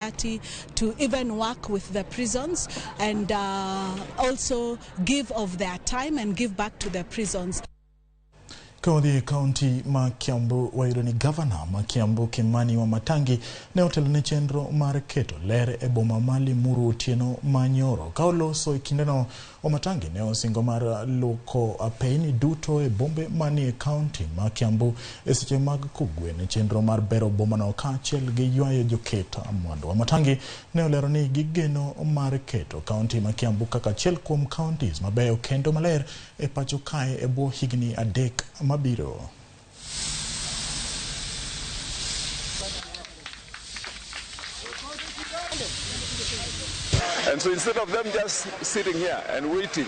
To even work with the prisons and also give of their time and give back to the prisons. Ka wadhi e kaunti ma Kiambu, wayudo ni gavana ma Kiambu Kimani Wamatangi ne otelo ne chenro mar keto ler e boma ma Limuru otieno ma nyoro. Ka oloso e kindeno, Wamatangi ne osingo mar luoko apeyni duto e bombe manie kaunti ma Kiambu e seche mag kogwen chenro mar bero bomano kaachiel gi ywayo joket mwandu. Wamatangi ne olero ni gigeno mar keto kaunti ma Kiambu kaka achiel kuom counties mabeyo kendo maler e pacho kae e bwo higni 3 mabiro. And so instead of them just sitting here and waiting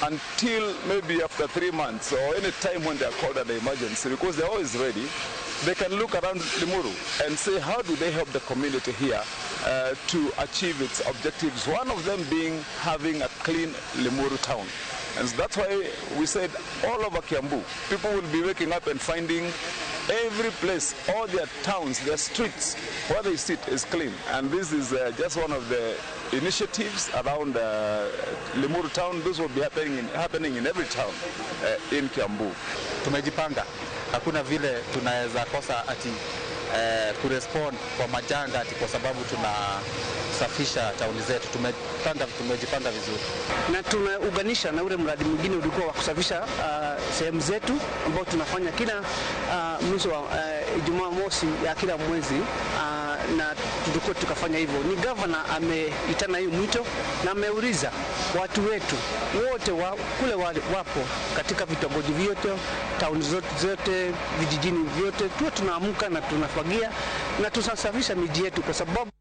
until maybe after 3 months or any time when they are called an emergency, because they're always ready, they can look around Limuru and say, how do they help the community here to achieve its objectives, one of them being having a clean Limuru town. And so that's why we said all over Kiambu, people will be waking up and finding every place, all their towns, their streets, where they sit is clean. And this is just one of the initiatives around Limuru town. This will be happening in every town in Kiambu. Tumejipanga, hakuna vile tunaweza kosa ati kurespond kwa majanga ati kwa sababu tunasafisha tauni zetu. Tumejipanga vizuri. Na tunaunganisha na ule mradi mwingine ulikuwa wa kusafisha sehemu zetu ambao tunafanya kila mwisho wa Jumamosi ya kila mwezi, na tulikuwa tukafanya hivyo. Ni governor ameitana hiyo mwito na ameuliza watu wetu wote kule wapo katika vitongoji vyote, town zote, vijijini vyote, tuwe tunaamka na tunafagia na tunasafisha miji yetu kwa sababu